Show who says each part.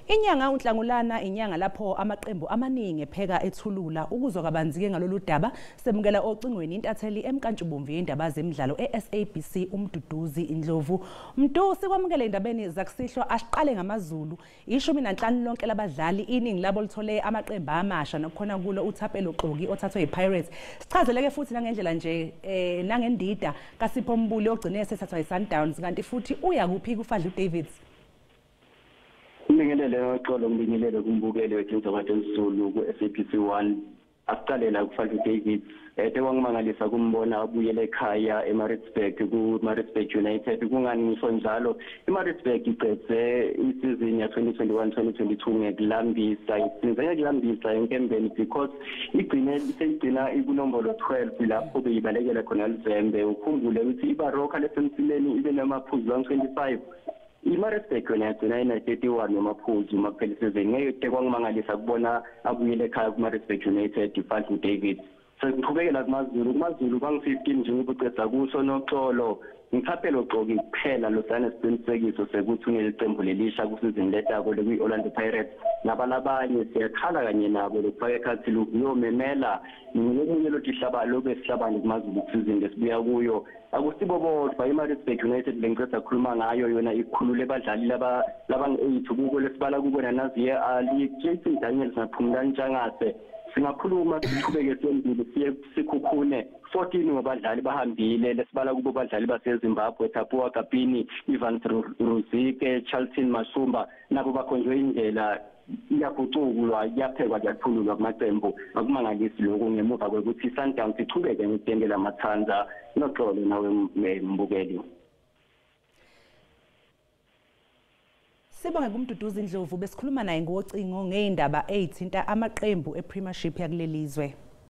Speaker 1: Inyanga uNhlangulana inyanga lapho amaqembu amaningi epheka ethulula. Ukuzwa kabanzi-ke ngalolu daba semukela ocingweni intatheli emkantshubomvu yendaba zemidlalo e-SABC uMduduzi Ndlovu. Mdu, sikwamukele endabeni zakusihlwa. Asiqale ngamaZulu. 15 lonke labadlali, iningi labo lithole amaqembu amasha nokukhona kulo uThapelo Xoki othathwe yiPirates. Sichazeleke futhi nangendlela nje nangendida kaSipho Mbule ogcine esethathwa yiSundowns, kanti futhi uya kuphi kuFadlu Davids?
Speaker 2: Ngibingelele noxolo, ngibingelele kumbukeli wethu Zulu ku-SABC 1. Asiqalela kuFadlu Davids. Kwangimangalisa kumbona abuyele ekhaya eMaritzburg ku-Maritzburg United. Kungani ngisho njalo? iMaritzburg iqedze isizini ya 2021-2022 ngekulambisa, isinze ngekulambisa enkembeni because igcine seyigcina ikunombolo 12 lapho beyibalekela khona lizembe. Ukhumbule ukuthi iBaroka lesemsileni ibe namaphuzu 25, iMaritzburg yona yagcina ina-31 wamaphuzu uma kuphela isizini. Ngeke kwangimangalisa kubona abuyele ekhaya ku-Maritzburg United uFadlu Davids. Sekuqhubekela kumaZulu, kumaZulu bangu-15 njengoba uceda kuso noxolo. NguThapelo Xoki kuphela losane siqinisekiso sekuthi unelicembu lelisha kusizini letako lekuyi-Orlando Pirates. Nabalabanye siyakhala kanye nabo lokufaka ekhathi luyomemela ngomunye lothi hlaba lobe sihlabane kumaZulu kusizini lesibuya kuyo. Akusibo bodwa, iMaritzburg United lengiceda kukhuluma ngayo yona ikhulule abadlali laba labangu-8 kubo lesibala kubona Nazier Ali, Jason Daniels naPhumlani Ntshangase. Singakhuluma siqhubeke sembili siye sikhukhune 14 wabadlali bahambile lesibala kubo badlali baseZimbabwe, Tapuwa Kapini, Ivan Ruzike, Charlton Mashumba, nabo bakhonjwe indlela. Iyagucukulwa, iyaphekwa, kuyakhululwa kumaqembu. Akumangalisi lokhu ngemuva kwekuthi Sundowns ichubeke ngokutengela amathanza. Noxolo nawe mbukeli.
Speaker 1: Sibonge kuMduduzi Ndlovu, besikhuluma naye ngocingo ngey'ndaba ey'thinta amaqembu ePremiership yakuleli zwe.